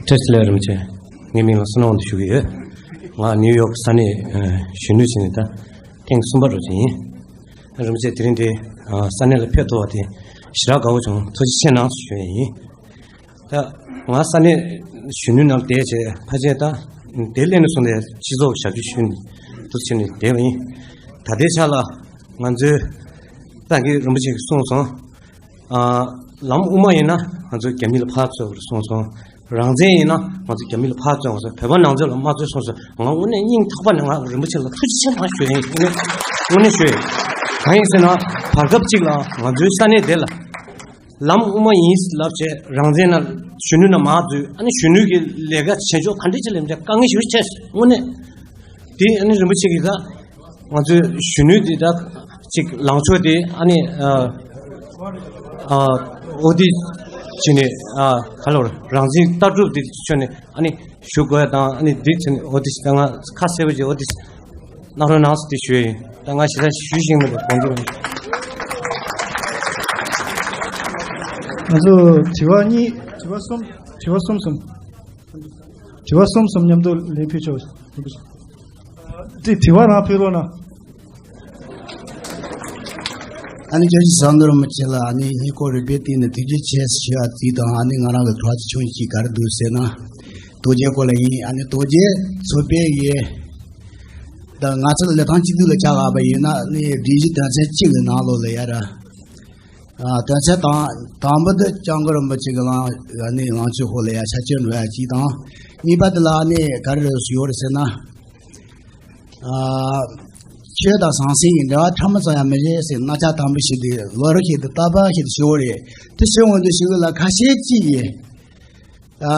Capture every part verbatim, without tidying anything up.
བཀྲ་ཤིས་བདེ་ལེགས་རིན་པོ་ཆེ། ངའི་མིང་ལ་བསོད་ནམས་དབང་འདུས་ཞུ་གི་ཡོད། ང་ནིའུ་ཡོག་ས་གནས་ཨ་གཞོན་ནུ་ཟེར་ནས་ད་ཐེངས་གསུམ་པ་འགྲོ་བཞིན་ཡིན། རིན་པོ་ཆེ་དེ་རིང་འདི་ཨ་ས་གནས་ལ་ཕེབས་ཐུབ་པ་དེ་ཞེ་དྲག་དགའ་བོ་བྱུང་། ཐུགས་རྗེ་ཆེ་གནང་ཞུ་ཡ་ཡིན། ད་ང་ས་གནས་གཞོན་ནུའི་ནང་བསྡད་བྱས་ཕལ་ཆེར་ད་དེ་སླེབས་ནས་བཟུང་སྟེ་སྤྱི་ཚོགས་ཞབས་ཞུ་ཞུས་ནས་འདུག་བྱས་ནས་བསྡད་པ་ཡིན། ད་ལྟའི་ཆ་ལ་ང་ཚོའི་ད་གིན་རིན་པོ་ཆེ་གིས་གསུངས་སོང་། ཨ་ལམ་དབུ་མ་ཡིན་ན་ང་ཚོ་རྒྱ་མི་ལ་ཕར་ཚུར་བར་གསུངས་སོང་། རང་བཙན་ཡིན་ན་ང་ཚོ་རྒྱ་མི་ལ་ཕར་ཚུར་བར་སོང་། བོད་པ་ནང་ཚོ་ལ་མ་ཚུར་གསུངས་སོང་། ང་དངོས་གནས་སྙིང་ཐག་པ་ནས་ང་རིན་པོ་ཆེ་ལ་ཐུགས་རྗེ་ཆེ་གནང་ཞུ་ཡིན། དངོས་གནས་ཞུ་ཡིན། གང་ཡིན་ཟེར་ན་བར་སྐབས་གཅིག་ལ་ང་ཚོའི་ས་གནས་དེ་ལ་ལམ་དབུ་མ་ཡིན་ལབ་བྱས་རང་བཙན་ན་གཞོན་ནུ་ན་མ་འཛུལ། ཨ་ནི་གཞོན་ནུ་གི་ལས་ཀ་བྱེད་ཕྱོགས་ག་འདྲས་ཅིག་ལས་འདྲ་དཀའ་ངལ་ཞིག་ཆེ། དངོས་གནས་དེ་ཨ་ནི་རིན་པོ་ཆེ་གིས་ད་ང་ཚོའི་གཞོན་ནུ་དེ་ད་ཅིག་ལངས་ཕྱོགས་དེ་ཨ་ནི་ཨ་ཨ་འོ་དེ་བྱས་ནས་ཨ་ག་ལབ་རང་བཙན་ལྟ་གྲུབ་དེ་ཕྱོགས་ནས་ཨ་ནི་ཞུ་དགོས་ཡ་དང་ཨ་ནི་འདི་བྱས་ནས་འོ་དེ་ད་ང་ཁ་གསལ་པོ་ཅིག་འོ་དེ་གནང་རོགས་གནང་ཟེར་དེ་ཞུ་ཡ་ཡིན། ད་ང་ཞེ་དྲག་ཞུ་ཤེས་མེད་པ་དགོངས་འགལ་མེད། ང་ཚོ་དྲི་བ་གཉིས། དྲི་བ་གསུམ། དྲི་བ་གསུམ་གསུམ། དྲི་བ་གསུམ་གསུམ་མཉམ་དུ་ལན་ཕུལ་ཆོག། དེ་དྲི་བ་རང་ཕུལ་རོགས་གནང་། ཨ་ནི་སྐྱབས་རྗེ་ཟམ་གདོང་རིན་པོ་ཆེ་ལ་ཨ་ནི་སྙན་སྐོར་རེ་སྤེལ་བཏང་ནས་ཐུགས་རྗེ་ཆེ་ཞུ་བ་དེ་དང་། ཨ་ནི་ང་རང་གི་དྲི་བ་ཆུང་ཆུང་གཅིག་ག་རེ་འདུག་ཟེར་ན། དོལ་རྒྱལ་སྐོར་ལ་ཡིན། ཨ་ནི་དོལ་རྒྱལ་ཚོགས་པའི་ཡེ་ད་ང་ཚོ་ལ་ལི་ཐང་སྐྱིད་སྡུག་ལ་ཆ་བཞག་པ་ཡིན་ན་ནི་སྒྲིག་གཞི་དོན་ཚན་གཅིག་གི་ནང་ལོགས་ལ་ཡ་ར། ཨ་དོན་ཚན་དང་དང་པོ་འདི་སྐྱབས་མགོན་རིན་པོ་ཆེ་གི་ལང་ནི་ལང་ཚོའི་ཧོ་ལ་ཡ་ཆ་ཆེན་འགྲོ་ཡ་གཅིག་དང་། གཉིས་པ་འདི་ལ་ནི་ག་རེ་རེད་ཡོད་རེད་ཟེར་ན། ཨ་ཆོས་དང་ཟང་ཟིང་གི་འབྲེལ་བ་ཕྲ་མོ་ཙམ་ཡང་མི་རེད་ཟེར། གནད་ཆགས་དང་པོ་ཞིག་འདི་ལོ་རེ་ཞིག་ཏུ་རྟག་པར་ཞིག་ཏུ་ཞུ་བ་རེད། དེ་ཞུ་འོང་དུས་ཞུ་གི་ལ་ཁ་ཤས་ཅིག་ཡིན། ཨ་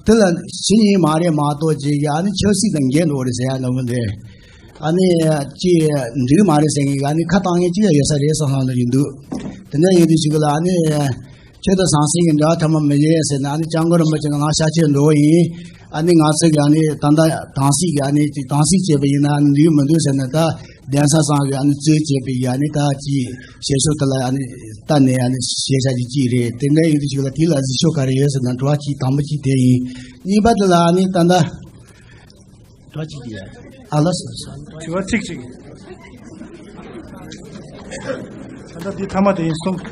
དེ་ལ་ཕྱི་ཉིན་མ་རེད་མ་གཏོགས་ཅིག་ཡ་ནི་ཆབ་སྲིད་དང་འགལ་འགྲོ་རེད་ཟེར་ཡ་ནོར་བུ་འདི། ཨ་ནི་ཅིག་འགྲིག་མ་རེད་ཟེར་མཁན་གྱི་ཨ་ནི་ཁ་བཏང་མཁན་ཅིག་ཡ་ཡོད་ས་རེད་བསམ་བསམ་ལ་ཡིན་འདུག། དེ་འདྲ་ཡིན་དུས་ཅིག་ལ་ཨ་ནི་ཆོས་དང་ཟང་ཟིང་གི་འབྲེལ་བ་ཐ་མ་མི་ཡོད་ཟེར་ན། ཨ་ནི་སྐྱབས་མགོན་རིན་པོ་ཆེ་གི་ནང་ཤར་ཆེན་འགྲོ་བ་ཡིན། ཨ་ནི་ང་ཚོ་གི་ཨ་ནི་ད་ལྟ་དམ་སྲི་གི་ཨ་ནི་ཅིག་དམ་སྲི་བྱས་པ་ཡིན་ན་ཨ་ནི་འགྲིག་མི་འདུག་ཟེར་ན། ད་གདན་ས་ཚང་གི་ཨ་ནི་གཙོས་བྱས་པའི་ཨ་ནི་ད་ཅིག་བཤད་ཕྱོགས་དེ་ལ་ཨ་ནི་ལྟ་ནས་ཨ་ནི་བཤད་བྱ་ཅིག་ཅིག་རེད། དེ་འདྲ་ཡིན་དུས་ཅིག་ལ་དེ་ལ་གཟིགས་ཕྱོགས་ག་རེ་ཡོད་ཟེར་ན། དྲི་བ་གཅིག་དང་པོ་གཅིག་དེ་ཡིན། གཉིས་པ་དེ་ལ་ཨ་ནི་ད་ལྟ་དྲི་བ་གཅིག་ཅིག་ཡ། ཨ་ལ་སོ་སོ། དྲི་བ་གཅིག་ཅིག། ད་ལྟ་འདི་མཐའ་མ་དེ་ཡིན་གསུངས།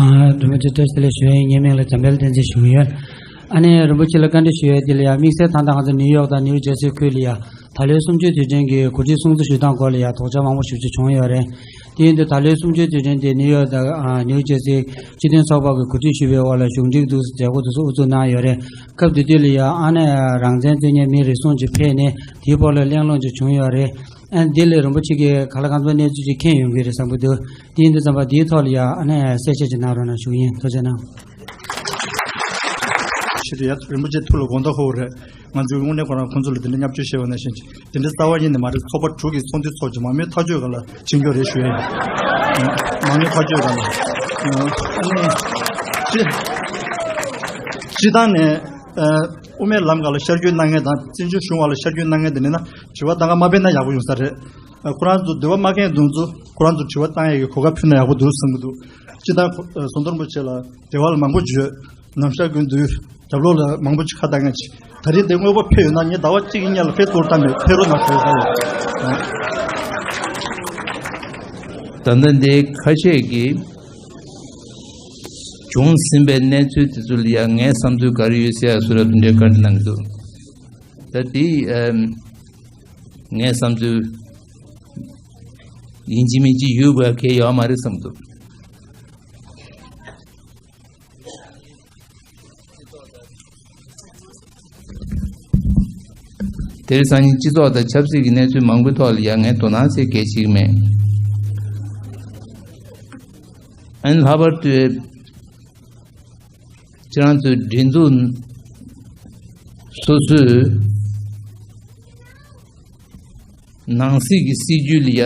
ཨ་རིན་པོ་ཆེ་བཀྲ་ཤིས་བདེ་ལེགས་ཞུ་ཡ་ཡིན། ངའི་མིང་ལ་འཇམ་དཔལ་བསྟན་འཛིན་ཞུ་གི་ཡོད། ཨ་ནི་རིན་པོ་ཆེ་ལ་བཀའ་འདྲི་ཞུ་ཡ་དེ་ལ་ཡ། དམིགས་བསལ་ད་ལྟ་ང་ཚོ་ནིའུ་ཡོག་དང་ནིའུ་ཇར་སི་ཁུལ་ལ་ཡ། ད་ལོའི་གསུམ་བཅུའི་དུས་དྲན་གྱི་གོ་སྒྲིག་སྲུང་བརྩི་ཞུ་སྟངས་སྐོར་ལ་ཡ་དོགས་འཆར་མང་པོ་ཞེ་པོ་ཅིག་བྱུང་ཡོད་རེད། དེ་ཡིན་དུས་ད་ལོའི་གསུམ་བཅུའི་དུས་དྲན་དེ་ནིའུ་ཡོག་དང་ཨ་ནིའུ་ཇར་སི་སྤྱི་མཐུན་ཚོགས་པ་གིས་གོ་སྒྲིག་ཞུས་པའི་འོག་ལ་གཞུང་འབྲེལ་འདུག་མཛད་སྒོ་དེ་ཚོ་དབུ་འཛུགས་གནང་ཡོད་རེད། སྐབས་དེ་དུས་ལ་ཡ་ཨ་ནི་རང་བཙན་རྩོད་མཁན་མི་རེ་ཟུང་ཅིག་ཕེབས་ནས་དེའི་སྐོར་ལ་གླེང་སློང་ཅིག་བྱུང་ཡོད་རེད། ཨ་ནི་དེ་ལས་རིན་པོ་ཆེ་གིས་གང་ལ་གང་འཚམ་གནས་ཚུལ་ཅིག་མཁྱེན་ཡོང་གི་རེད་བསམ་གྱི་འདུག། དེ་ཡིན་དུས་ཙམ་པ་དེའི་ཐོག་ལ་ཡ་ཨ་ནི་གསལ་བཤད་ཅིག་གནང་རོགས་གནང་ཞུ་གི་ཡིན། ཐུགས་རྗེ་གནང་། ཆེད་དུ་ཡ་རིན་པོ་ཆེ་ཐུགས་ལ་དགོངས་དག་ཧོ་རེད། ང་ཚོས་དངོས་གནས་ཁོ་རང་ཁོང་ཚོ་ལ་དེ་འདྲ་བརྙས་བཅོས་བྱས་པ་ནང་བཞིན་གྱི་དེ་འདྲ་རྩ་བ་ཉིད་ནས་མ་རེད། ཚོགས་པ་དྲུག་གི་ཚོགས་འདུའི་ཚོགས་ཀྱི་མང་མོས་ཐག་གཅོད་སྒང་ལ་ཕྱིན་རྒྱུ་རེད་ཞུ་ཡ་ཡིན། མང་མོས་ཐག་གཅོད་སྒང་ལ། ཨ་ནི་སྤྱི་སྤྱི་བཏང་ནས་ཨ་དབུ་མའི་ལམ་སྒང་ལ་ཤར་བསྐྱོད་གནང་མཁན་དང་བཙན་བྱོལ་གཞུང་བ་ལ་ཤར་བསྐྱོད་གནང་མཁན་དེ་འདྲ་ན་དྲི་བ་ད་ག་མ་སྤེལ་ན་ཡག་པོ་ཡོང་ས་རེད། ཁོ་རང་ཚོ་འདོད་པ་མ་ཁེངས་དུས་ཚོད་ཁོ་རང་ཚོ་དྲི་བ་བཏང་ཡས་ཀྱི་གོ་སྐབས་ཕུལ་ན་ཡག་པོ་འདུག་བསམ་གྱི་འདུག། སྤྱི་བཏང་ཁོ་ཟམ་གདོང་རིན་པོ་ཆེ་ལ་འབྲེལ་བ་ལ་མང་པོ་བརྗོད། ནམ་ཞག་ཀུན་ཏུ་རྒྱབ་ལོགས་ལ་མང་པོ་ཅིག་ཁ་བཏང་མཁན་ཅིག། ད་རེས་འདི་དངོས་པོ་ཕེབས་ཡོད་ན་ངས་ཟླ་བ་གཅིག་གི་སྔོན་ལ་ཕེབས་ཐུབ་ཐབས་མེད། ཕེབས་རོགས་གནང་ཞུ་ཡ་ཡོད། ད་ལྟ་འདི་ཁ་ཤས་ཀྱིས་བྱུང་ཟིན་པའི་གནས་ཚུལ་དེ་ཚོ་ལ་ཡང་ངའི་བསམ་ཚུལ་ག་རེ་ཡོད་ཟེར་ཡ་སུ་ར་དེ་འདྲའི་བཀའ་འདྲི་གནང་གི་འདུག། ད་དེ་ཨམ་ངའི་བསམ་ཚུལ་ཡིན་གཅིག་མིན་གཅིག་ཡོད་དགོས་གལ་ཡོད་མ་རེད་བསམ་འདུག། དེ་རིང་སང་ཉིན་སྤྱི་ཚོགས་དང་ཆབ་སྲིད་ཀྱི་གནས་ཚུལ་མང་པོའི་ཐོག་ལ་ཡང་ངས་དོ་སྣང་ཚད་གལ་ཆེ་གི་མེད། ཨ་ནི་ལྷག་པར་དུ་ཁྱེད་རང་ཚོའི་སྒྲིག་འཛུགས་སོ་སོའི་ནང་སྲིད་ཀྱི་སྲིད་ཇུས་ལ་ཡ།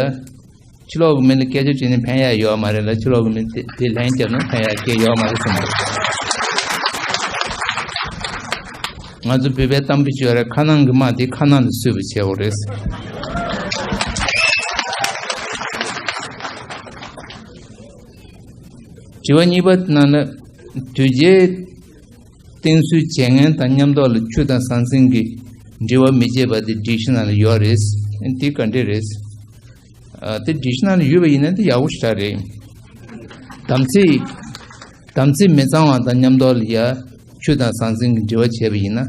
ཕྱི་ལོགས་ཀྱི་མི་ལ་སྐད་ཆ་བྱས་ནས་ཕན་ཡག་ཡོད་མ་རེད་ལ། ཕྱི་ལོགས་ཀྱི་མི་དེ་དེ་ལན་བརྒྱབ་ན་ཕན་ཡག་སྐད་ཡོད་མ་རེད་བསམ་གྱི། ང་ཚོ་བོད་པའི་གཏམ་དཔེ་ཅིག་ཡོད་རེད། ཁ་ནང་གི་རྨ་དེ་ཁ་ནང་དུ་གསོས་པ་བྱེད་དགོས་རེད། དྲི་བ་གཉིས་པ་ནང་ལ་དོལ་རྒྱལ་ བསྟེན་གསོལ་བྱེད་མཁན་དང་མཉམ་དུ་ལ་ཆོས་དང་ཟང་ཟིང་གི་འབྲེལ་བ་མི་བྱེད་པ་དེ་སྒྲིག་གཞི་ནང་ལ་ཡོད་རེད། དེ་ག་འདྲས་རེད། ཨ། དེ་སྒྲིག་གཞི་ནང་ལ་ཡོད་པ་ཡིན་ན་དེ་ཡག་པོ་ཞེ་དྲག་རེད། དམ་ཚིག་དམ་ཚིག་མི་གཙང་བ་དང་མཉམ་དུ་ལ་ཡ་ཆོས་དང་ཟང་ཟིང་གི་འབྲེལ་བ་བྱས་པ་ཡིན་ན།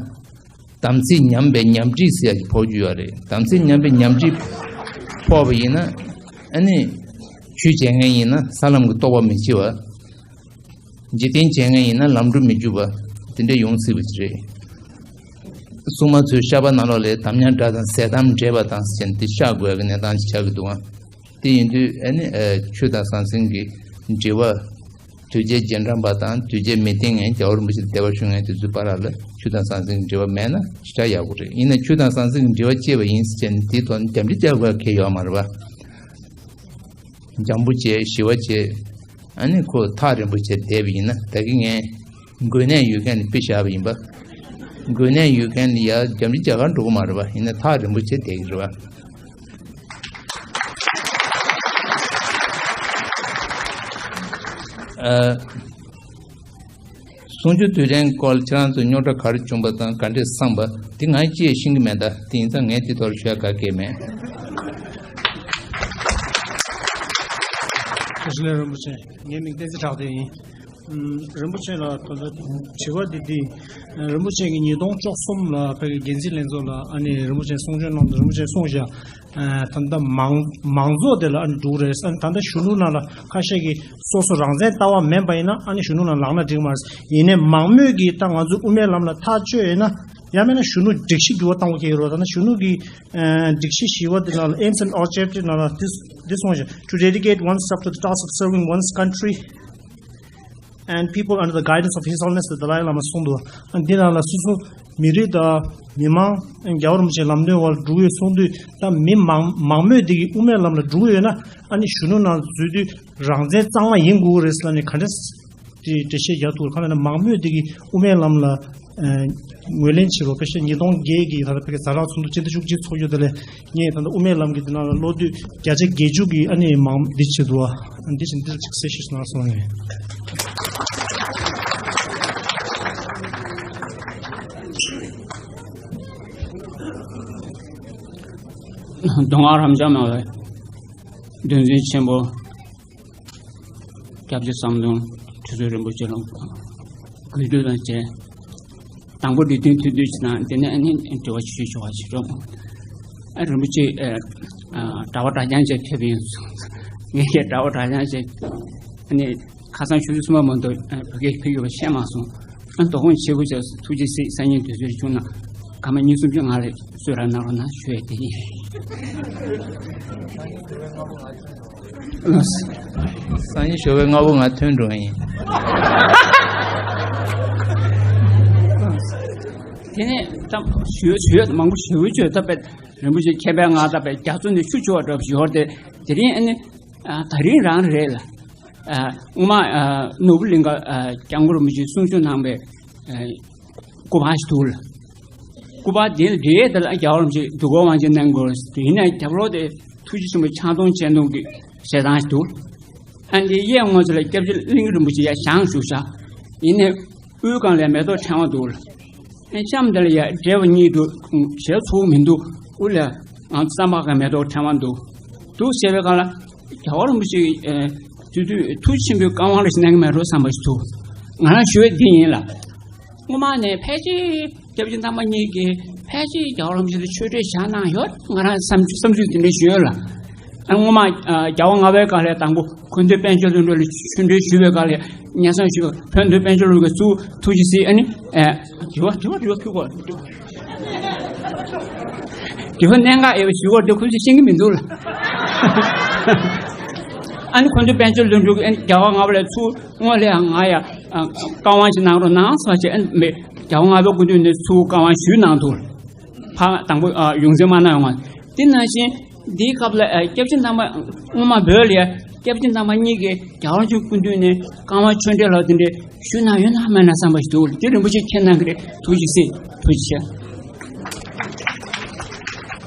དམ་ཚིག་ཉམས་པའི་ཉམས་སྒྲིབ་ཟེར་ཡ་ཞིག་ཕོག་རྒྱུ་ཡོད་རེད། དམ་ཚིག་ཉམས་པའི་ཉམས་སྒྲིབ་ཕོག་པ་ཡིན་ན། ཨ་ནི་ཆོས་བྱེད་མཁན་ཡིན་ན་ས་ལམ་གྱི་རྟོགས་པ་མི་སྐྱེ་བ། འཇིག་རྟེན་བྱེད་མཁན་ཡིན་ན་ལམ་འགྲོ་མི་འཇུག་པ། དེ་འདྲ་ཡོང་སྲིད་པ་ཅིག་རེད། སྲུང་མ་ཚོས་བཤགས་པ་ནང་ལོགས་ལ་དམ་ཉམས་དགྲ་དང་ཟས་དམ་འདྲེས་པ་དང་ཟེར་ནས་དེ་བཤགས་དགོས་ཀྱི་གནས་སྟངས་ཤིག་ཆགས་ཀྱི་འདུག་ཨ། དེ་ཡིན་དུས་ཨ་ནི་ཨ་ཆོས་དང་ཟང་ཟིང་གི་འབྲེལ་བ། དུས་བརྒྱད་རྗེས་འབྲང་པ་དང་དུས་བརྒྱད་མི་བསྟེན་མཁན་རྒྱལ་བ་རིན་པོ་ཆེ་དང་བདེ་བར་བཞུགས་མཁན་དེ་ཚོའི་བར་ལ་ཆོས་དང་ཟང་ཟིང་གི་འབྲེལ་བ་མེད་ན་ཞེ་དྲག་ཡག་པོ་རེད། ཡིན་ན་ཆོས་དང་ཟང་ཟིང་གི་འབྲེལ་བ་བཅད་པ་ཡིན་ཟེར་ནས་དེའི་ཐོག་ནས་རྒྱབ་འདྲི་རྒྱག་དགོས་ཁེལ་ཡོད་མ་རེད་པ། འཇམ་པོ་བྱས་ཞི་བ་བྱས། ཨ་ནི་ཁོ་ཐག་རིང་པོ་བྱས་བསྡད་པ་ཡིན་ན་ད་གིན་ངས་འགོས་ནད་ཡོད་མཁན་ལ་དཔེ་བཞག་པ་ཡིན་པ། འགོས་ནད་ཡོད་མཁན་ལ་ཡ་རྒྱབ་འདྲི་རྒྱག་གར་འགྲོ་གི་མ་རེད་པ། ཡིན་ན་ཐག་རིང་པོ་བྱས་བསྡད་ཀྱི་རེད་པ། ཨ། གསུང་ཆོས་དུས་དྲན་སྐོར་ཁྱེད་རང་ཚོས་རྙོག་དྲ་ག་རེ་བྱུང་པ་དང་ག་འདྲས་བསམ་པ་དེ་ང་ཅིས་ཤེས་ཀྱི་མེད། ད་དེ་ཡིན་ཙང་ངས་དེ་ཐོག་ལ་ཤོད་ཡ་ག་གེ་མེད། བཀྲ་ཤིས་བདེ་ལེགས་རིན་པོ་ཆེ། ངའི་མིང་བསྟན་འཛིན་གྲགས་བདེ་ཡིན། ཨམ། རིན་པོ་ཆེ་ལ་ད་ལྟ་དྲི་བ་འདི་འདི། རིན་པོ་ཆེ་གིས་ཉིས་སྟོང་བཅུ་གསུམ་ལ་བོད་ཀྱི་འགན་འཛིན་ལྷན་ཚོགས་ལ་ཨ་ནི་རིན་པོ་ཆེ་གསུང་ཆོས་གནང་དུས་རིན་པོ་ཆེ་གསུངས་བཞག་ཨ། ད་ལྟ་མང་མང་ཚོགས་དེ་ལ་ཨ་ནི་འགྲོ་གི་རེད། ཨ་ནི་ད་ལྟ་གཞོན་ནུ་ནང་ལ་ཁ་ཤས་ཀྱིས་སོ་སོ་རང་བཙན་ལྟ་བ་མིན་པ་ཡིན་ན་ཨ་ནི་གཞོན་ནུ་ནང་ལངས་ན་འགྲིག་མ་རེད། ཡིན་ནའི་མང་མོས་ཀྱིས་ད་ང་ཚོའི་དབུ་མའི་ལམ་ལ་ཐག་གཅོད་ཡོད་ན། ཡང་མིན་ན་གཞོན་ནུ་སྒྲིག་གཞི་འགྱུར་བ་གཏང་དགོས་ཀྱི་ཡོད་རེད། ད་ནི་གཞོན་ནུ་གི་ཨ་སྒྲིག་གཞི་བཞི་པ་དེ་ནང་ལ་Aims and Objectives ནང་ལ་this this one to dedicate oneself to the task of serving one's country and people under the guidance of His Holiness the Dalai Lama གསུངས་འདུག་ཨ་འདི་ནང་ལ་སོ་སོ་མི་རིགས་དང་མི་མང་རྒྱལ་བ་རིན་པོ་ཆེའི་ལམ་སྟོན་འོག་ལ་འགྲོ་གི་ཡོད་གསུངས་དུས། ད་མི་མང་མང་མོས་དེ་གི་དབུ་མའི་ལམ་ལ་འགྲོ་གི་ཡོད་ན་ཨ་ནི་གཞོན་ནུ་ནང་འཛུལ་དུས་རང་བཙན་གཙང་མ་ཡིན་དགོས་ཀྱི་རེད་ཟེར་ལབ་ནས་ག་འདྲ་དེ་འགྲེལ་བཤད་རྒྱག་ཐུབ། གང་ལབ་ན་མང་མོས་དེ་གི་དབུ་མའི་ལམ་ལ་ཨ་ངོས་ལེན་བྱེད་རོགས། ཕལ་ཆེར་ཉིས་སྟོང་བརྒྱད་ཀྱི་ད་ལྟ་ཕ་གི་ཛ་དྲག་ཚོགས་འདུ་སྤྱི་ཟླ་བཅུ་གཅིག་ཚོགས་རྒྱུ་དེ་ལས་ངས་ད་ལྟ་དབུ་མའི་ལམ་གྱི་དེ་ནང་ལ་བློ་གཏོད་བརྒྱ་ཆ་བརྒྱད་ཅུ་གི་ཨ་ནི་མང་འདི་བྱེད་འདུག་ཨ་འདི་བཞིན་འདིར་ཅིག་གསལ་བཤད་ཞུ་གནང་སོང་ངས། མདོ་སྔགས་རབ་འབྱམས་སྨྲ་བའི་གདུང་འཛིན་ཆེན་པོ། སྐྱབས་རྗེ་ཟམ་གདོང་ཁྲི་ཟུར་རིན་པོ་ཆེ་ལ་གུས་འདུད་དང་བཅས། དང་པོ་འདི་དོན་ཐུགས་འདོད་ཅིག་དང་། དེ་ནས་ཨ་ནི་དྲི་བ་ཞུ་ཆོག་པ་ཞིག་རོགས། ཨ་རིན་པོ་ཆེ་ཨ་ཨ་གྲྭ་པ་གྲྭ་རྐྱང་བྱས་ཕེབས་ཡིན་སོང་། ངས་ཀྱང་གྲྭ་པ་གྲྭ་རྐྱང་བྱས་ཨ་ནི་ཁ་སང་ཆུ་ཚོད་གསུམ་པ་མ་གཏོགས་ཨ་བོད་སྐད་ཕེབས་ཡོད་པ་ཤེས་མ་སོང་། ཨ་དོ་དགོང་ཆེ་བོ་བྱས་ཐུགས་རྗེ་གཟིགས། སང་ཉིན་དུས་ཚོད་བྱུང་ན་སྐར་མ་གཉིས་གསུམ་ཅིག་ང་ལ་གསོལ་ར་གནང་རོགས་གནང་ཞུ་ཡས་དེ་ཡིན། སང་ཉིན་ཞོགས་པའི་སྔ་པོ་ང་ཐོན་འགྲོ་ཡིན། དེ་ནས་ད་ཞུ་ཞུ་མང་པོ་ཞུ་བཅོས་ད་པས་རིན་པོ་ཆེ་མཁྱེན་པས་ང་ད་པས་རྒྱ་མཚོ་ནས་ཆུ་བྱོ་བ་འདྲ་པོ་ཞིག་ཡོད་རེད་དེ། དེ་རིང་ཨ་ནི་ཨ་ད་རིང་རང་རེད་ལ། ཨ་སྔོན་མ་ཨ་ནོར་བུ་གླིང་ག་ཨ་སྐྱབས་མགོན་རིན་པོ་ཆེས་གསུང་ཆོས་གནང་པའི་ཨ་སྐུ་པར་ཞིག་འདུག་ལ། སྐུ་པར་དེ་ལ་འབྲེལ་ཡས་དེ་ལ་རྒྱལ་བ་རིན་པོ་ཆེ་འདུ་འགོད་དབང་ཆེན་གནང་དགོས་རེད་ཟེར། ཡིན་ནའི་རྒྱབ་ལོགས་དེ་ཐུགས་རྗེ་ཆེན་པོ་ཕྱག་སྟོང་སྤྱན་སྟོང་གི་ཞལ་ཐང་ཞིག་འདུག་ཨ་འདི་གཡས་ངོས་ལ་སྐྱབས་རྗེ་གླིང་རིན་པོ་ཆེ་ཡར་བཞེངས་བཞུགས་ཤག་ཡིན་ནའི་དབུའི་སྒང་ལ་མེ་ཏོག་ཕྲེང་བ་འདུག་ལ། ཨ་ནི་གཤམ་དེ་ལ་ཡར་བགྲེས་པ་གཉིས་འདུག་ཞལ་ཚུགས་མི་འདུག་དབུ་ལ་ང་ཚོ་རྩམ་པ་གི་མེ་ཏོག་ཕྲེང་བ་འདུག་འདུག་ཟེར་བའི་སྒང་ལ་རྒྱལ་བ་རིན་པོ་ཆེ་ཨ་དེ་དུས་ཐུགས་ཆེན་པོའི་བཀའ་དབང་རེ་ཞིག་གནང་གི་མེད་འགྲོ་བསམ་པ་ཞིག་འདུག་ང་རང་ཞུ་ཡས་འདི་ཡིན་ལ། སྔོན་མ་ནས་ཕལ་ཆེར་སྐྱབས་རྗེ་ཐང་པ་གཉིས་ཀྱིས་ཕལ་ཆེར་རྒྱལ་བ་རིན་པོ་ཆེ་ལ་ཆོས་འབྲེལ་བཞག་གནང་ཡོད། ང་རང་བསམ་ཚུལ་བསམ་ཚུལ་དེ་འདྲ་ཞུས་ཡོད་ལ། ཨ་སྔོན་མ་ཨ་རྒྱལ་བ་ལྔ་པའི་སྐབས་ལ་དང་པོ་མཁན་ཟློས་དཔལ་འབྱོར་ལྷུན་གྲུབ་ལ་ཆོས་འབྲེལ་ཞུས་པའི་སྐབས་ལ་སྙན་སེང་ཞུས་པ། མཁན་ཟློས་དཔལ་འབྱོར་ལྷུན་གྲུབ་ཀྱིས་ཚུར་ཐུགས་རྗེ་གཟིགས། ཨ་ནི་ཨ་དྲི་བ་དྲི་བ་དྲི་བ་ཕུལ་དགོས། དྲི་བ་གནད་འགག་ཡོད་པ་ཞུ་དགོས་དེ་ཁོ་ཚོས་ཤེས་ཀྱི་མི་འདུག་ལ། ཨ་ནི་མཁན་ཟློས་དཔལ་འབྱོར་ལྷུན་གྲུབ་ཀྱིས་ཨ་ནི་རྒྱལ་བ་ལྔ་པ་ལ་ཚུར་སྔོན་ལ་ཡང་ང་ཡ་ཨ་བཀའ་དབང་ཞིག་གནང་རོགས་གནང་ཟེར་བྱས། ཨ་ནི་མི་རྒྱལ་བ་ལྔ་པའི་སྐུ་མདུན་ནས་ཚུར་བཀའ་དབང་ཞུས་གནང་འདུག་ཕ་དང་པོ་ཨ་ཡོངས་འཛིན་མ་གནང་ཡོང་བ། དེ་ནང་བཞིན་འདིའི་སྐབས་ལ་ཨ་སྐྱབས་རྗེ་ཐང་པ་སྔོན་མ་བོད་ལ་ཡ་སྐྱབས་རྗེ་ཐང་པ་གཉིས་ཀྱིས་རྒྱལ་བ་རིན་པོ་ཆེའི་སྐུ་མདུན་ནས་བཀའ་དབང་ཆོས་འབྲེལ་ལ་དེ་འདྲས་ཞུས་གནང་ཡོད་ན་མེད་ན་བསམ་པ་ཞིག་འདུག་དེ་རིན་པོ་ཆེས་མཁྱེན་གནང་གི་རེད། ཐུགས་རྗེ་གཟིགས། ཐུགས་རྗེ་ཆེ།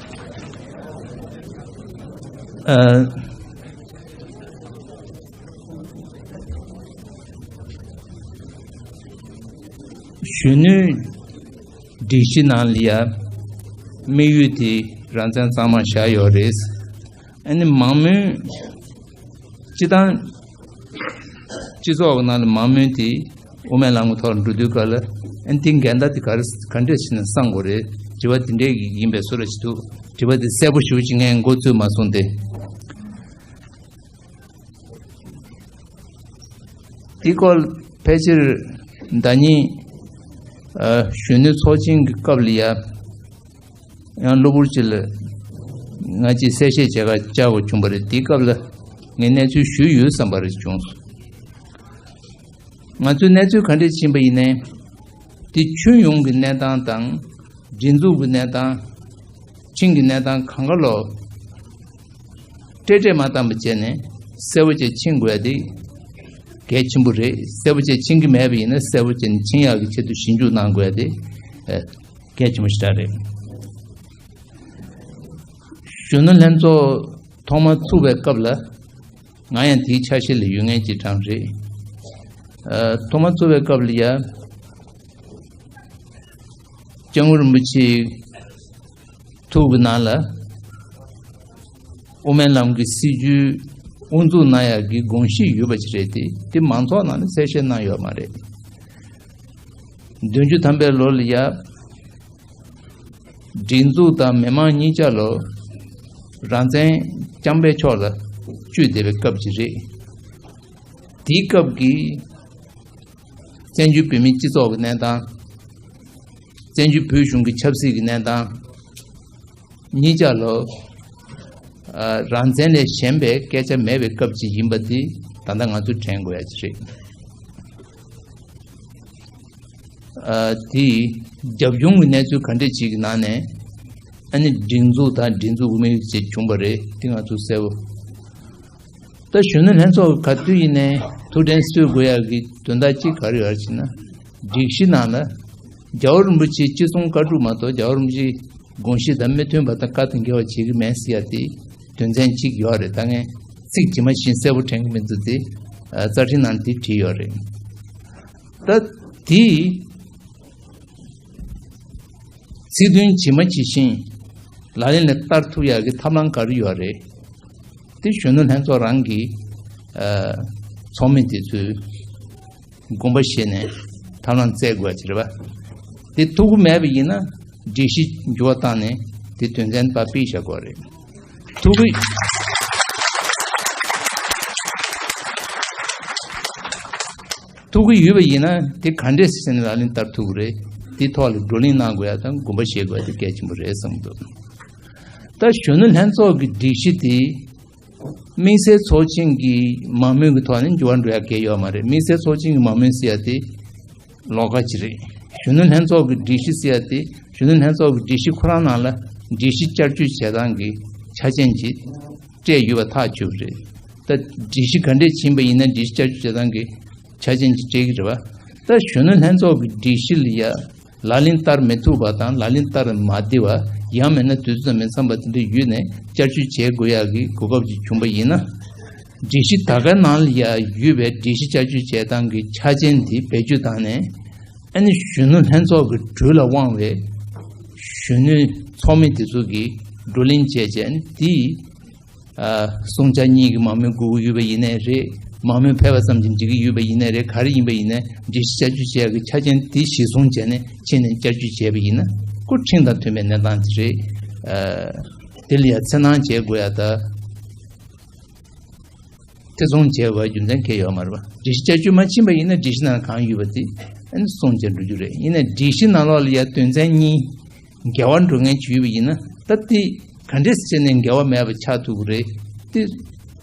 ཨ། གཞོན་ནུའི་སྒྲིག་གཞི་ནང་ལ་ཡ་དམིགས་ཡུལ་དེ་རང་བཙན་གཙང་མ་བཞག་ཡོད་རེད། ཨ་ནི་མང་མོས་སྤྱི་བཏང་སྤྱི་ཚོགས་ཀྱི་ནང་ལ་མང་མོས་དེ་དབུ་མའི་ལམ་གྱི་ཐོག་ལ་འགྲོ་དུས་སྐབས་ལ་ཨ་ནི་དེ་འགལ་ཟླ་དེ་ག་རེ་ག་འདྲས་བྱས་ནས་སེལ་དགོས་རེད། དྲི་བ་དེ་འདྲས་ཡིན་པའི་བཟོ་འདྲ་ཞིག་འདུག་དྲི་བ་དེ་གསལ་པོ་ཞེ་པོ་ཅིག་ངས་མགོ་ཚོས་མ་སོང་སྟེ། དེའི་སྐོར་ཕལ་ཆེར་ཟླ་ཉིན་ཨ་གཞོན་ནུ་ཚོགས་ཆེན་གྱི་སྐབས་ལ་ཡ་ཡང་གློ་བུར་ཅིག་ལ་ང་ཅིག་གསལ་བཤད་བྱེད་ག་བཅར་དགོས་བྱུང་བ་རེད། དེའི་སྐབས་ལ་ངས་གནས་ཚུལ་ཞུས་ཡོད་བསམ་པ་རེ་བྱུང་སོང་། ང་ཚོས་གནས་ཚུལ་ག་འདྲས་ཕྱིན་པ་ཡིན་ནའི། དེ་ཁྱོན་ཡོངས་ཀྱི་གནས་སྟངས་དང་། སྒྲིག་འཛུགས་ཀྱི་གནས་སྟངས། ཆིངས་ཀྱི་གནས་སྟངས་གང་ག་ལོ། སྤྲེལ་སྤྲེལ་མ་བཏང་བ་བྱས་ནས་གསལ་པོ་བྱས་ཕྱིན་དགོས་ཡ་དེ་གལ་ཆེན་པོ་རེད། གསལ་པོ་བྱས་ཕྱིན་གྱི་མེད་པ་ཡིན་ན་གསལ་པོ་བྱས་ནས་ཕྱིན་ཡག་གི་ཆེད་དུ་ཞིབ་འཇུག་གནང་དགོས་ཡ་དེ་ཨ་གལ་ཆེན་པོ་ཞེ་དྲག་རེད། གཞོན་ནུ་ལྷན་ཚོགས་ཐོག་མར་ཚུགས་པའི་སྐབས་ལ། ང་ཡང་དེའི་ཆ་ཤས་ལ་ཡོད་མཁན་གཅིག་ཀྱང་རེད། ཨ་ཐོག་མར་ཚུགས་པའི་སྐབས་ལ་ཡ། སྐྱབས་མགོན་རིན་པོ་ཆེའི་ཐུགས་ཀྱི་ནང་ལ། དབུ་མའི་ལམ་གྱི་སྲིད་བྱུས་དབུ་འཛུགས་གནང་ཡག་གི་དགོངས་གཞི་ཡོད་པ་ཞིག་རེད་དེ། དེ་མང་ཚོགས་ནང་ལ་གསལ་བཤད་གནང་ཡོད་མ་རེད། བདུན་ཅུ་ཐམ་པའི་ལོ་ལ་ཡ། སྒྲིག་འཛུགས་དང་མི་མང་གཉིས་ཆ་ལོ། རང་བཙན་རྐྱང་པའི་ཕྱོགས་ལ་བསྐྱོད་བསྡད་པའི་སྐབས་ཅིག་རེད། དེའི་སྐབས་ཀྱི་བཙན་བྱོལ་བོད་མིའི་སྤྱི་ཚོགས་ཀྱི་གནས་སྟངས། བཙན་བྱོལ་བོད་གཞུང་གི་ཆབ་སྲིད་ཀྱི་གནས་སྟངས། གཉིས་ཆ་ལོ། ཨ་རང་བཙན་ལས་གཞན་པའི་སྐད་ཆ་མེད་པའི་སྐབས་ཅིག་ཡིན་པ་དེ་ད་ལྟ་ང་ཚོས་དྲན་དགོས་ཡ་ཅིག་རེད། ཨ་དེ་རྒྱབ་ལྗོངས་ཀྱི་གནས་ཚུལ་ག་འདྲས་ཅིག་གི་ནང་ནས་ཨ་ནི་སྒྲིག་འཛུགས་དང་སྒྲིག་འཛུགས་དབུ་མའི་ཅིག་བྱུང་བ་རེད། དེ་ང་ཚོས་གསལ་པོ། ད་གཞོན་ནུ་ལྷན་ཚོགས་ག་དུས་ཡིན་ནའི་ཐུགས་དྲན་གསོ་དགོས་ཡག་གི་དོན་དག་གཅིག་ག་རེ་ཡོད་ཅེ་ན། སྒྲིག་གཞི་ནང་ལ་རྒྱལ་བ་རིན་པོ་ཆེའི་ཅི་གསུང་བཀའ་སྒྲུབ་མ་གཏོགས་རྒྱལ་བ་རིན་པོ་ཆེའི་དགོངས་གཞི་དང་མི་མཐུན་པ་དང་བཀའ་དང་འགལ་བ་བྱེད་ཀྱི་མེད་ཟེར་ཡ་དེ་དོན་ཚན་གཅིག་ཡོད་རེད། ད་ངས་ཚིག་ཇི་མ་ཇི་བཞིན་གསལ་པོ་དྲན་གྱི་མི་འདུག་སྟེ། རྩ་ཁྲིམས་ནང་དེ་བྲིས་ཡོད་རེད། ད་དེ་ཚིག་དོན་ཇི་མ་ཇི་བཞིན་ལག་ལེན་ལ་བསྟར་ཐུབ་ཡག་གི་ཐབས་ལམ་ག་རེ་ཡོད་རེད། དེ་གཞོན་ནུ་ལྷན་ཚོགས་རང་གི་ཨ་ཚོགས་མི་དེ་ཚོས་དགོངས་པ་བཞེས་ནས་ཐབས་ལམ་བཙལ་དགོས་ཀྱི་རེད་པ། དེ་ཐུབ་ཀྱི་མེད་པ་ཡིན་ན་སྒྲིག་གཞི་འགྱུར་བ་བཏང་ནས་དེ་དོན་ཚན་པ་ཕུད་བཞག་དགོས་རེད། ཐུབ་ཀྱི་ཐུབ་ཀྱི་ཡོད་པ་ཡིན་ན་དེ་ག་འདྲས་སེ་བྱས་ནས་ལག་ལེན་བསྟར་ཐུབ་ཀྱི་རེད། དེ་ཐོག་ལ་བགྲོ་གླེང་གནང་དགོས་ཡ་དང་དགོངས་པ་བཞེས་དགོས་ཡ་དེ་གལ་ཆེན་པོ་རེད་བསམ་གྱི་འདུག་ད་གཞོན་ནུ་ལྷན་ཚོགས་ཀྱི་སྒྲིག་གཞི་དེ་དམིགས་བསལ་ཚོགས་ཆེན་གྱི་མང་མོས་ཀྱི་ཐོག་ནས་འགྱུར་བ་འགྲོ་ཡ་གང་ཡང་ཡོད་མ་རེད། དམིགས་བསལ་ཚོགས་ཆེན་གྱི་མང་མོས་ཟེར་ཡ་དེ་ལོགས་ཀ་ཅིག་རེད། གཞོན་ནུ་ལྷན་ཚོགས་ཀྱི་སྒྲིག་གཞི་ཟེར་ཡ་དེ་གཞོན་ནུ་ལྷན་ཚོགས་ཀྱི་སྒྲིག་གཞི་ཁོ་རང་ནང་ལ་སྒྲིག་གཞི་བསྐྱར་བཅོས་བྱེད་སྟངས་ཀྱི་ཆ་རྐྱེན་ཅིག་སྤྲད་ཡོད་པ་ཐག་ཆོད་པ་རེད། ད་སྒྲིག་གཞི་ག་འདྲས་ཕྱིན་པ་ཡིན་ན་སྒྲིག་གཞི་བསྐྱར་བཅོས་བྱེད་སྟངས་ཀྱི་ཆ་རྐྱེན་ཅིག་སྤྲད་ཀྱི་རེད་པ། ད་གཞོན་ནུ་ལྷན་ཚོགས་ཀྱི་སྒྲིག་གཞི་ལ་ཡ་ལག་ལེན་བསྟར་མི་ཐུབ་པ་དང་ལག་ལེན་བསྟར་མ་བདེ་བ། ཡང་མིན་ན་དུས་ཚོད་དང་མི་འཚམ་པ་དེ་འདྲ་ཡོད་ནས་བསྐྱར་བཅོས་བྱེད་དགོས་ཡག་གི་གོ་སྐབས་ཅིག་བྱུང་པ་ཡིན་ན། སྒྲིག་གཞི་ད་གའི་ནང་ལ་ཡ་ཡོད་པའི་སྒྲིག་གཞི་བསྐྱར་བཅོས་བྱེད་སྟངས་ཀྱི་ཆ་རྐྱེན་དེ་བེད་སྤྱོད་བཏང་ནས། ཨ་ནི་གཞོན་ནུ་ལྷན་ཚོགས་ཀྱི་འགྲོས་ལ་དབང་བའི་གཞོན་ནུ་ཚོགས་མི་དེ་ཚོ་གིས་བགྲོ་གླེང་བྱས་བྱས་ཨ་ནི་དེ། ཨ་བསྲུང་བྱ་གཉིས་ཀྱི་མང་མོས་དགོས་ཀྱི་ཡོད་པ་ཡིན་ནའི་རེད། མང་མོས་ཕལ་པ་ཙམ་གྱིས་འགྲིག་གི་ཡོད་པ་ཡིན་ནའི་རེད། ག་རེ་ཡིན་པ་ཡིན་ནའི་སྒྲིག་གཞི་བསྐྱར་བཅོས་བྱེད་ཡག་གི་ཆ་རྐྱེན་དེ་གཞིར་བཟུང་བྱས་ནས་ཕྱིན་ནས་བསྐྱར་བཅོས་བྱས་པ་ཡིན་ན་ཁོ་ཁྲིམས་དང་མཐུན་པའི་གནས་སྟངས་དེ་རེད། ཨ་དེ་ལ་ཡང་འཚེར་སྣང་བྱེད་དགོས་ཡ་ད། ཐེ་ཚོམ་བྱས་པ་རྒྱུ་མཚན་གང་ཡང་ཡོད་མ་རེད་པ། སྒྲིག་གཞི་བསྐྱར་བཅོས་མ་ཕྱིན་པ་ཡིན་ན་སྒྲིག་གཞི་ནང་གང་ཡོད་པ་དེ་ཨ་ནི་སྲུང་བྱས་འགྲོ་རྒྱུ་རེད། ཡིན་ནའི་སྒྲིག་གཞི་ནང་ལོགས་ལ་ཡ་དོན་ཚན་གཉིས་འགལ་བ་འགྲོ་མཁན་ཅིག་ཡོད་པ་ཡིན་ན་ད་དེ་ག་འདྲས་བྱས་ནས་འགལ་བ་མེད་པ་ཆགས་ཐུབ་ཀྱི་རེད། དེ་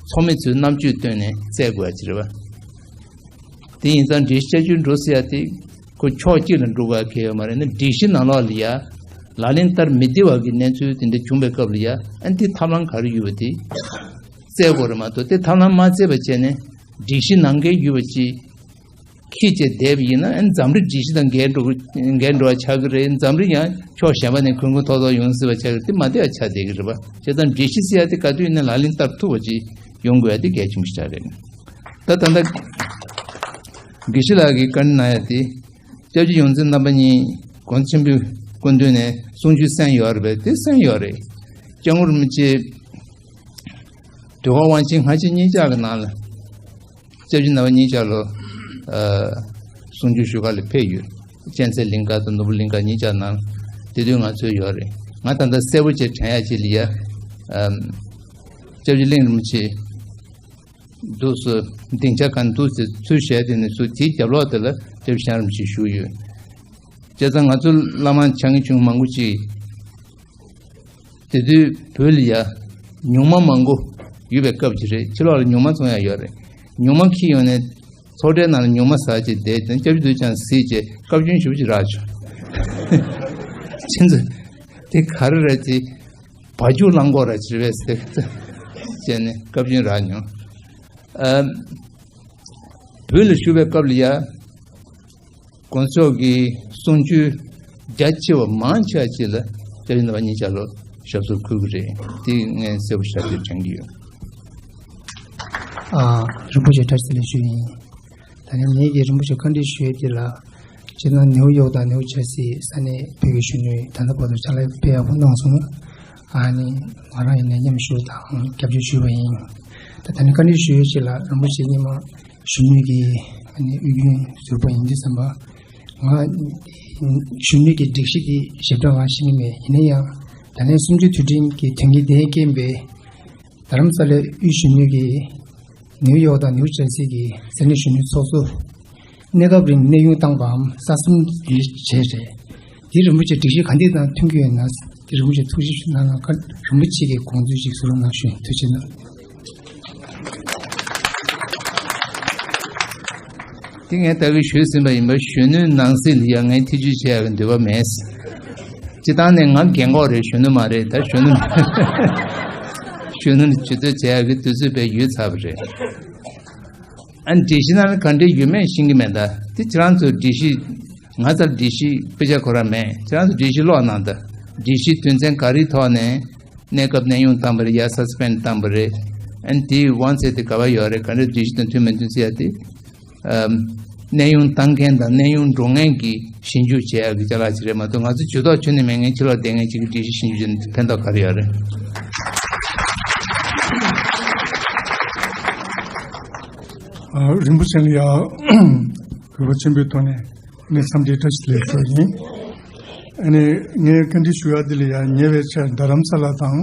ཚོགས་མི་ཚོས་རྣམ་དཔྱོད་བཏོན་ནས་བཙལ་དགོས་ཡ་ཅིག་རེད་པ། དེ་ཡིན་ཙང་སྒྲིག་གཞི་བསྐྱར་བཅོས་འགྲོ་ཟེར་ཡ་དེ་ཁོ་ཕྱོགས་གཅིག་ལ་འགྲོ་དགོས་ཡ་གང་ཡང་ཡོད་མ་རེད། ན་སྒྲིག་གཞི་ནང་ལོགས་ལ་ཡ་ལག་ལེན་བསྟར་མི་བདེ་བ་གི་གནས་ཚུལ་དེ་འདྲ་བྱུང་པའི་སྐབས་ལ་ཡ་ཨ་ནི་དེ་ཐབས་ལམ་ག་རེ་ཡོད་པ་དེ་བཙལ་དགོས་རེད་མ་གཏོགས་དེ་ཐབས་ལམ་མ་བཙལ་བ་བྱས་ནས་སྒྲིག་གཞི་ནང་འགལ་ཡོད་པ་ཅིག་ཁྱེད་ཀྱིས་བསྡད་པ་ཡིན་ན་ཨ་ནི་འཛམ་གླིང་སྒྲིག་གཞི་དང་འགལ་འགྲོ་འགལ་འགྲོ་བ་ཆགས་ཀྱི་རེད། འཛམ་གླིང་ཡང་ཕྱོགས་གཞན་པ་ནས་གོན་གོན་ཐོག་ཐོག་ཡོང་སྲིད་པ་ཆགས་ཀྱི་རེད། དེ་མ་བདེ་བ་ཆགས་བསྡད་ཀྱི་རེད་པ། བྱས་ཙང་སྒྲིག་གཞི་ཟེར་ཡ་དེ་ག་དུས་ཡིན་ན་ལག་ལེན་བསྟར་ཐུབ་པ་ཅིག་ཡོང་དགོས་ཡ་དེ་གལ་ཆེན་པོ་ཞིག་ཆགས་རེད། ད་ད་ལྟ་དགེ་བཤེས་ལགས་ཀྱིས་བཀའ་འདྲི་གནང་ཡ་དེ་ སྐྱབས་རྗེ་ཡོངས་འཛིན་རྣམ་པ་གཉིས་གོང་ས་ཆེན་པོའི་སྐུ་མདུན་ནས་གསུང་ཆོས་གསན་ཡོད་རེད་པས། དེ་གསན་ཡོད་རེད། སྐྱབས་མགོན་རིན་པོ་ཆེ་འདུལ་བ་དབང་ཆེན་སྔ་ཕྱི་གཉིས་ཆ་གི་ནང་ལ། སྐྱབས་རྗེ་རྣམ་པ་གཉིས་ཆ་ལོ། ཨ། གསུང་ཆོས་ཞུ་ག་ལ་ཕེབས་ཡོད། གཅན་ཚའི་གླིང་ག་དང་ནོར་བུ་གླིང་ག་གཉིས་ཆ་ནང་དེ་དུས་ང་ཚོ་ཡོད་རེད། ང་ད་ལྟ་གསལ་པོ་བྱས་དྲན་ཡ་ཅིག་ལ་ཡ། ཨམ། སྐྱབས་རྗེ་གླིང་རིན་པོ་ཆེ་འདུག་སེ་སྡིངས་ཆ་གང་འདུག་སེ་ཚུར་བཞེས་དེ་ནས་ཚུར་དེའི་རྒྱབ་ལོགས་དེ་ལ་སྐྱབས་རྗེ་ཞང་རིན་པོ་ཆེ་བཞུགས་ཡོད། བྱས་ཙང་ང་ཚོ་བླ་མ་ཆགས་མཁན་ཆུང་མང་པོ་ཅིག་དེ་དུས་བོད་ལ་ཡ་ཉུང་མ་མང་པོ་ཡོད་པའི་སྐབས་ཅིག་རེད། ཕྱི་ལོགས་ལ་ཉུང་མ་ཚོང་ཡ་ཡོད་རེད། ཉུང་མ་འཁྱེར་ཡོང་ནས་ཚོགས་གྲལ་ནང་ལ་ཉུང་མ་ཟ་བྱས་བསྡད་དེ་སྐྱབས་རྗེ་རྡོ་རྗེ་འཆང་གཟིགས་བྱས་བཀའ་བཀྱོན་ཞེ་པོ་ཅིག་རག་བྱུང་། ཁྱེད་ཚོ་དེ་ག་རེ་རེད་དེ། བ་རྒྱུག་རླངས་འཁོར་ར་ཅིག་རེད་ཟེར་བྱས་ནས་བཀའ་བཀྱོན་རག་མྱོང་། ཨ། བོད་ལ་བཞུགས་པའི་སྐབས་ལ་ཡ། དགོན་སོགས་ཀྱི་གསུང་ཆོས་རྒྱ་ཆེ་བ་མང་ཆེ་བ་ཅིག་ལ་སྐྱབས་རྗེ་རྣམ་པ་གཉིས་ཆ་ལོ་ཞབས་སོར་འཁོད་ཀྱི་རེད། དེ་ངས་གསལ་པོ་ཞེ་དྲག་དྲན་གྱི་ཡོད། ཨ། རིན་པོ་ཆེ་བཀྲ་ཤིས་བདེ་ལེགས་ཞུ་ཡིན། ད་ནི་ངེད་ཀྱིས་རིན་པོ་ཆེ་བཀའ་འདྲི་ཞུ་ཡས་དེ་ལ། སྤྱིར་བཏང་ནེའུ་ཡོག་དང་ནེའུ་ཇར་སི་ས་གནས་བོད་ཀྱི་གཞོན་ནུས་ད་ལྟ་བར་དུ་ཕྱག་ལས་དཔེ་ཡག་པོ་གནང་སོང་། ཨ་ནི་ང་རང་ཡིན་ནའི་མཉམ་ཞུགས་དང་རྒྱབ་སྐྱོར་ཞུས་པ་ཡིན། ད་ད་ནི་བཀའ་འདྲི་ཞུ་ཡས་ཅིག་ལ་རིན་པོ་ཆེ་སྔོན་མ་གཞོན་ནུ་གི་ཨ་ནི་དབུས་རྒྱུན་ཟུར་པ་ཡིན་དུས་ཙམ་པ། ང་གཞོན་ནུ་གི་སྒྲིག་གཞི་འདི་ཞིབ་ཕྲ་ང་ཤེས་ཀྱི་མེད། ཡིན་ན་ཡང་ད་ལན་གསུམ་བཅུའི་དུས་དྲན་གྱི་དོན་གྱི་དེའི་རྐྱེན་པས། རྡ་རམ་ས་ལའི་དབུས་གཞོན་ནུ་གིས་ནེའུ་ཡོག་དང་ནེའུ་ཇར་སི་གི་ས་གནས་གཞོན་ནུ་ཚོགས་གཙོ་གནས་སྐབས་རིང་གནས་དབྱུང་བཏང་པའམ་གསར་རྩོམ་འདི་བྱས་རེད། འདི་རིན་པོ་ཆེ་སྒྲིག་གཞི་ག་འདི་དང་མཐུན་གྱི་ཡོད་ན། འདི་རིན་པོ་ཆེ་ཐུགས་ཞིབ་ཞུ་གནང་ན། རིན་པོ་ཆེ་གི་དགོངས་ཚུལ་ཅིག་གསུང་རོགས་གནང་ཞུ། ཐུགས་རྗེ་གནང་། འདི་ངས་ད་གིན་ཞུས་ཟིན་པ་ཡིན་པ། གཞོན་ནུའི་ནང་སྲིད་ལ་ཡ་ངས་ཐེ་བྱུས་བྱེད་ཡག་གི་འདོད་པ་མེད། སྤྱིར་བཏང་ནས་ང་རྒན་གོག་རེད། གཞོན་ནུ་མ་རེད། ད་གཞོན་ནུ་གཞོན་ནུ་ལ་ཇུས་གཏོགས་བྱེད་ཡག་གི་དུས་ཚོད་དཔེ་ཡོལ་ཚར་བ་རེད། ཨ། སྒྲིག་གཞི་ནང་ལ་ག་འདྲས་ཡོད་མེད་ཤེས་ཀྱི་མེད། ད་དེ་ཁྱེད་རང་ཚོ་སྒྲིག་གཞི། ང་ཚོར་སྒྲིག་གཞི་དཔེ་ཆ་ཁོ་རང་མེད། ཁྱེད་རང་ཚོ་སྒྲིག་གཞི་ཀློག་གནང་དང་། སྒྲིག་གཞི་དོན་ཚན་ག་རེའི་ཐོག་ནས་གནས་སྐབས་གནས་དབྱུང་བཏང་པ་རེད། ཡ། སཱ་སི་པེན་བཏང་པ་རེད། ཨ་ནི་དེའི་དབང་ཚད་དེ་ག་པར་ཡོད་རེད། ག་འདྲས་སྒྲིག་གཞི་དང་མཐུན་མི་མཐུན་ཟེར་ཡ་དེ། ཨམ། གནས་དབྱུང་བཏང་མཁན་དང་གནས་དབྱུང་འགྲོ་མཁན་གྱིས་ཞིབ་འཇུག་བྱེད་ཡག་གི་ཅ་ལག་ཅིག་རེད་མ་གཏོགས། ང་ཚོ་ཇུས་གཏོགས་ཁྱོན་ནས་མེད་མཁན། ཕྱི་ལོགས་བསྡད་མཁན་ཅིག་གིས་སྒྲིག་གཞི་ཞིབ་འཇུག་བྱས་ནས་ཕན་ཐོགས་ག་རེ་ཡོད་རེད། ཨ། རིན་པོ་ཆེ་ལ་ཡ་གུས་པ་ཆེན་པོའི་ཐོག་ནས་ནས་འཚམས་འདྲི་བཀྲ་ཤིས་བདེ་ལེགས་ཞུ་ཡིན། ཨ་ནི་ངས་བཀའ་འདྲི་ཞུ་ཡ་འདི་ལ་ཡ་ཉེ་བའི་ཆར་རྡ་རམ་ས་ལ་དང་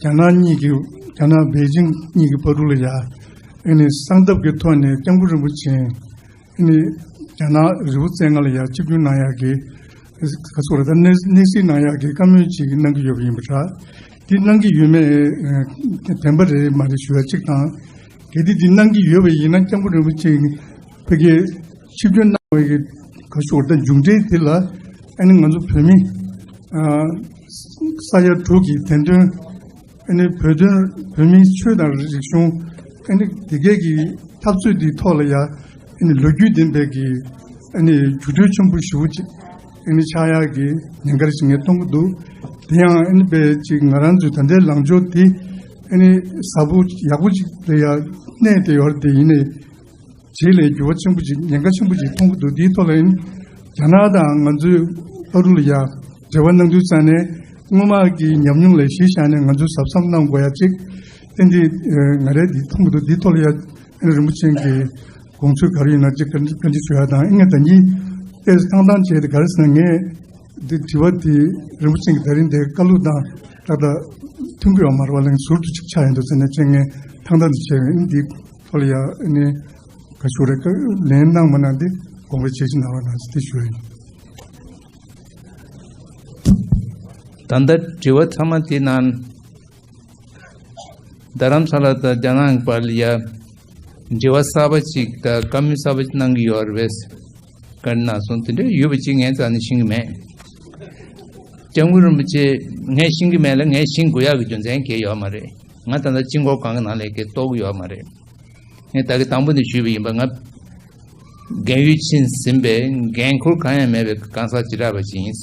རྒྱ་ནག་གཉིས་ཀྱི། རྒྱ་ནག་པེ་ཅིང་གཉིས་ཀྱི་བར་དུ་ལ་ཡ། ཨ་ནི་གསང་སྟབས་ཀྱི་ཐོག་ནས་སྐྱབས་མགོན་རིན་པོ་ཆེ་ཨ་ནི་རྒྱ་ནག་རི་བོ་རྩེ་ལྔ་ལ་ཡ་ཆིབས་བསྒྱུར་གནང་ཡག་གི། ག་ཚོད་རེད། ད་གནས་གནས་གཟིགས་གནང་ཡག་གི་བཀའ་མོལ་ཅིག་གནང་གི་ཡོད་པ་ཡིན་པ་འདྲ། འདི་གནང་གི་ཡོད་མེད་བདེན་པ་རེད་མ་རེད་ཞུ་ཡ་གཅིག་དང་། གལ་ཏེ་འདི་གནང་གི་ཡོད་པ་ཡིན་ན་སྐྱབས་མགོན་རིན་པོ་ཆེ་ཕ་གིར་ཆིབས་བསྒྱུར་གནང་བའི་གི་ག་ཚོད་རེད། ད་མཇུག་འབྲས་དེ་ལ་ཨ་ནི་ང་ཚོ་བོད་མི་ཨ་ས་ཡ་དྲུག་གི་བདེན་དོན། ཨ་ནི་བོད་དོན། བོད་མིའི་ཆོས་དང་རིག་གཞུང་། ཨ་ནི་དེ་གའི་གི་འཐབ་རྩོད་འདིའི་ཐོག་ལ་ཡ། ཨ་ནི་ལོ་རྒྱུས་ལྡན་པའི་གི་ཨ་ནི་རྒྱུ་འབྲས་ཆེན་པོ་ཞེ་པོ་ཅིག་ཨ་ནི་ཆགས་ཡག་གི་ཉེན་ཁ་ཞིག་ངས་མཐོང་གི་འདུག། དེ་ཡང་ཨ་ནི་དཔེ་ཅིག་ང་རང་ཚོའི་ད་ལྟའི་ལངས་ཕྱོགས་དེ་ཨ་ནི་ཟབ་པོ་ཡག་པོ་ཅིག་ལ་ཡ་གནས་བསྡད་ཡོད་རེད། དེ་ཡིན་ནའི། རྗེས་ལ་འགྱུར་བ་ཆེན་པོ་ཅིག། ཉེན་ཁ་ཆེན་པོ་ཅིག་མཐོང་གི་འདུག། འདིའི་ཐོག་ལ་ཡིན། རྒྱ་ནག་དང་ང་ཚོའི་བར་དུ་ལ་ཡ་འབྲེལ་བ་གནང་དུས་ཙང་ནས་སྔོན་མ་གི་ཉམས་མྱོང་ལ་གཞི་བཞག་ནས་ང་ཚོས་གཟབ་གཟབ་གནང་དགོས་ཡ་ཅིག། ཏན་ཏན་ང་རས་འདི་མཐོང་གི་འདུག། འདིའི་ཐོག་ལ་ཡ་རིན་པོ་ཆེ་གི་དགོངས་ཚུལ་ག་རེ་ཡོད་ན་ཅིག་བཀའ་འདྲི་བཀའ་འདྲི་ཞུ་ཡ་དང་། ཨ་ནི་ད་གིན་ཏོག་ཙམ་ཐང་ཐང་བྱས་ཏེ། ག་རེ་ཟེར་ན་ངས་འདི་དྲི་བ་འདི་རིན་པོ་ཆེ་གི་ད་རིང་འདི་བཀའ་སློབ་དང་ཏག་ཏག་མཐུན་གྱི་ཡོད་མ་རེད་པ། ལན་ཟུར་དུ་ཅིག་ཆགས་ཡོང་འདུག་ཟེར་ནས་ཅིག་ངས་ཐང་ཐང་དུ་བྱས། ཨ་ནི་འདི་ཐོག་ལ་ཡ་ཨ་ནི། ག་ཞུ་རེད། ལན་གནང་མ་གནང་དེ་དགོངས་པ་བཞེས་ཤིག་གནང་རོགས་གནང་ཟེར་དེ་ཞུ་ཡ་ཡིན། ད་ལྟ་དྲི་བ་ཚང་མ་དེ་ནང་རྡ་རམ་ས་ལ་དང་རྒྱ་ནག་བར་ལ་ཡ་འབྲེལ་བ་གསར་པ་ཅིག་དང་བཀའ་མོལ་གསར་པ་ཅིག་གནང་གི་ཡོད་རེད་པས། བཀའ་གནང་སོང་། དེ་འདྲ་ཡོད་པ་ཅིག་ངའི་རྩ་ནས་ཤེས་ཀྱི་མེད། སྐྱབས་མགོན་རིན་པོ་ཆེ་ངས་ཤེས་ཀྱི་མེད་ལ། ངས་ཤེས་དགོས་ཡག་གི་རྒྱུ་མཚན་གང་ཡང་ཡོད་མ་རེད། ང་ད་ལྟ་སྤྱི་འཁོར་གང་གི་ནང་ལ་གང་ཡང་གཏོགས་ཀྱི་ཡོད་མ་རེད། ངས་ད་གིན་དང་པོ་ནས་ཞུས་པ་ཡིན་པ། ང་རྒན་ཡོལ་ཕྱིན་ཟིན་པའི་འགན་འཁུར་གང་ཡང་མེད་པའི་གང་ཟག་བྱེ་བྲག་པ་ཞིག་ཡིན།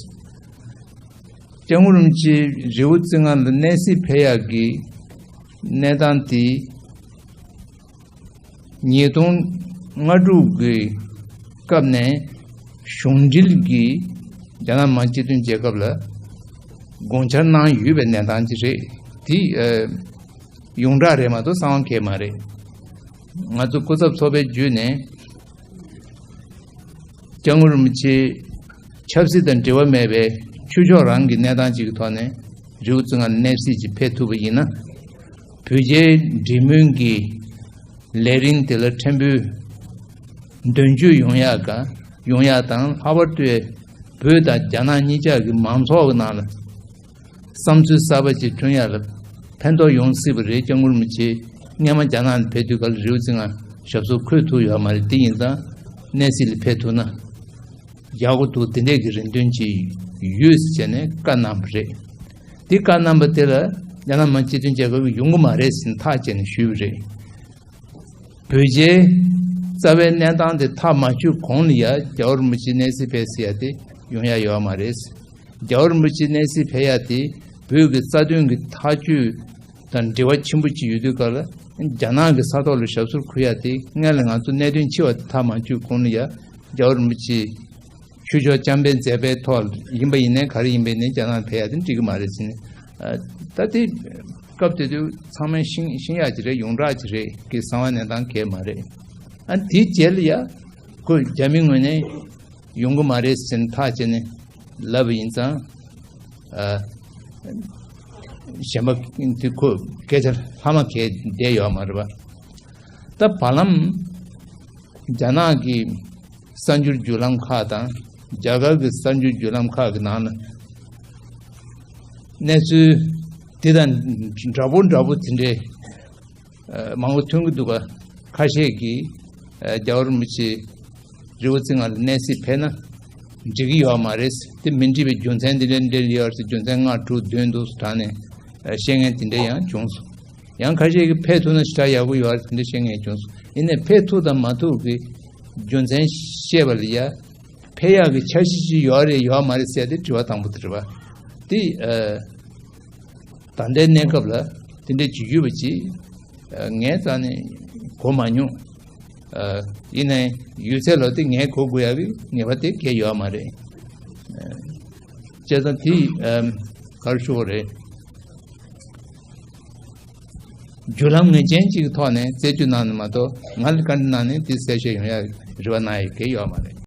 སྐྱབས་མགོན་རིན་པོ་ཆེ་རི་བོ་རྩེ་ལྔ་ལ་གནས་གཟིགས་ཕེབས་ཡག་གི་གནས་སྟངས་དེ་ཉིས་སྟོང་ལྔ་དྲུག་གི་སྐབས་ནས་ གཞུང་འབྲེལ་གྱི་རྒྱ་ནག་མི་དམངས་སྤྱི་མཐུན་རྒྱལ་ཁབ་ལ་དགོངས་འཆར་གནང་ཡོད་པའི་གནས་སྟངས་ཅིག་རེད། དེ་ཨ་ཡོངས་གྲགས་རེད་མ་གཏོགས་གསང་བ་གང་ཡང་མ་རེད། ང་ཚོ་སྐུ་ཚབ་ཚོགས་པའི་བརྒྱུད་ནས་སྐྱབས་མགོན་རིན་པོ་ཆེ་ཆབ་སྲིད་དང་འབྲེལ་བ་མེད་པའི་ཆོས་ཕྱོགས་རང་གི་གནས་སྟངས་ཅིག་གི་ཐོག་ནས་རི་བོ་རྩེ་ལྔ་ལ་གནས་གཟིགས་ཅིག་ཕེབས་ཐུབ་པ་ཡིན་ན། བོད་རྒྱའི་འབྲེལ་མོལ་གྱི་ལས་རིམ་དེ་ལ་ཕྲན་བུ་དོན་འཁྱོལ་ཡོང་ཡག་ག་ཡོང་ཡག་དང་། ལྷག་པར་དུ་བོད་དང་རྒྱ་ནག་གཉིས་ཆ་གི་མང་ཚོགས་ཀྱི་ནང་ལ་བསམ་ཚུལ་གསར་པ་ཅིག་བསྐྲུན་ཡག་ལ་ཕན་ཐོགས་ཡོང་སྲིད་པ་རེད། སྐྱབས་མགོན་རིན་པོ་ཆེ་སྔོན་མ་རྒྱ་ནག་ལ་ཕེབས་དུས་སྐབས་ལ་རི་བོ་རྩེ་ལྔ་ཞབས་སོར་འཁོད་ཐུབ་ཡོད་མ་རེད། དེ་ཡིན་ཙང་གནས་གཟིགས་ལ་ཕེབས་ཐུབ་ན་ཡག་པོ་འདུག། དེ་འདྲས་ཀྱི་རེ་འདུན་ཅིག་ཡོད་ཟེར་བྱས་ནས་བཀའ་གནང་བ་རེད། དེ་བཀའ་གནང་བ་དེ་ལ་རྒྱ་ནག་མི་དམངས་སྤྱི་མཐུན་རྒྱལ་ཁབ་ཀྱིས་ཡོང་གི་མ་རེད་ཟེར་ནས་ཐག་བཅད་ནས་ཞུས་པ་རེད། བོད་རྒྱའི་རྩ་བའི་གནས་སྟངས་དེ་ཐག་མ་ཆོད་གོང་ལ་ཡ་རྒྱལ་བ་རིན་པོ་ཆེ་གནས་གཟིགས་ཕེབས་ཟེར་ཡ་དེ་ཡོང་ཡ་ཡོད་མ་རེད། རྒྱལ་བ་རིན་པོ་ཆེ་གནས་གཟིགས་ཕེབས་ཡ་དེ་བོད་ཀྱི་རྩ་དོན་གྱི་ཐག་གཅོད་དང་འབྲེལ་བ་ཆེན་པོ་ཅིག་ཡོད་དུས་སྐབས་ལ་རྒྱ་ནག་གི་ས་ཐོག་ལ་ཞབས་སོར་འཁོད་ཡ་དེ་སྔོན་ལ་ང་ཚོ་གནད་དོན་ཆེ་བ་དེ་ཐག་མ་ཆོད་གོང་ལ་ཡ་རྒྱལ་བ་རིན་པོ་ཆེ་ཆོས་ཕྱོགས་བཅའ་འབེབས་མཛད་པའི་ཐོག་ཡིན་པ་ཡིན་ནའི་ག་རེ་ཡིན་པ་ཡིན་ནའི་རྒྱ་ནག་ཕེབས་ཡ་དེ་འགྲིག་གི་མ་རེད་ཟེར་ནས། ཨ་ད་དེ་སྐབས་དེ་དུས་ཚང་མས་ཤེས་ཤེས་ཡག་ཅིག་རེད། ཡོངས་གྲགས་ཅིག་རེད་གི་གསང་བའི་གནས་སྟངས་གང་ཡང་མ་རེད། ཨ་དེའི་རྗེས་ལ་ཡ་ཁོ་རྒྱ་མི་ངོས་ནས་ཡོང་གི་མ་རེད་ཟེར་ནས་ཐག་བཅད་ནས་ལབ་པ་ཡིན་ཙང་། ཨ་གཞན་པ་དེ་ཁོ་སྐད་ཆ་ལྷག་མ་གང་ཡང་བསྡད་ཡོད་མ་རེད་པ། ད་བར་ལམ་རྒྱ་ནག་གི་གསར་འགྱུར་བརྒྱུད་ལམ་ཁག་དང་རྒྱ་གར་གྱི་གསར་འགྱུར་བརྒྱུད་ལམ་ཁག་གི་ནང་ལ་གནས་ཚུལ་འདི་དང་འདྲ་པོ་འདྲ་པོ་དེ་འདྲའི་ཨ་མང་པོ་ཐོན་གྱི་འདུག་ག་ཁ་ཤས་ཀྱིས་ཨ་རྒྱལ་བ་རིན་པོ་ཆེ་རི་བོ་རྩེ་ལྔ་ལ་གནས་གཟིགས་ཕེབས་ན་འགྲིག་གི་ཡོད་མ་རེད། དེ་མི་འགྲིག་པའི་རྒྱུ་མཚན་འདི་འདྲ་འདྲ་ཡོད་རེད། རྒྱུ་མཚན་ལྔ་དྲུག་བདུན་འདུག་དྲངས་ནས་ཨ་བཤད་མཁན་དེ་འདྲ་ཡང་བྱུང་སོང་། ཡང་ཁ་ཤས་ཀྱིས་ཕེབས་ཐུབ་ན་ཞེ་དྲག་ཡག་པོ་ཡོད་རེད། དེ་འདྲ་བཤད་མཁན་བྱུང་སོང་། ཡིན་ནའི་ཕེབས་ཐུབ་དང་མ་ཐུབ་ཀྱི་རྒྱུ་མཚན་བཤད་པ་ལ་ཡ་ཕེབས་ཡག་གི་འཆར་གཞི་ཅིག་ཡོད་རེད་ཡོད་མ་རེད་ཟེར་ཏེ་དྲི་བ་དང་པོ་དེ་རེད་པ། དེ་ཨ་ད་ལྟའི་གནས་སྐབས་ལ་དེ་འདྲ་ཅིག་ཡོད་པ་ཅིག་ཨ་ངའི་རྩ་ནས་གོ་མ་མྱོང་། ཨ་ཡིན་ནའི་ཡོད་ཚད་ལ་དེ་ངས་གོ་དགོས་ཡག་གི་ངེས་པ་དེ་གང་ཡང་ཡོད་མ་རེད། ཨ་བྱས་ཙང་དེ་ཨ་ག་རེ་ཞུ་དགོས་རེད། བརྒྱུད་ལམ་ངེས་ཅན་ཅིག་གི་ཐོག་ནས་རྩད་གཅོད་གནང་ནས་མ་གཏོགས་ང་ལ་བཀའ་འདྲི་གནང་ནས་དེ་གསལ་བཤད་ཡོང་ཡག་རེ་བ་གནང་ཡག་གང་ཡང་ཡོད་མ་རེད།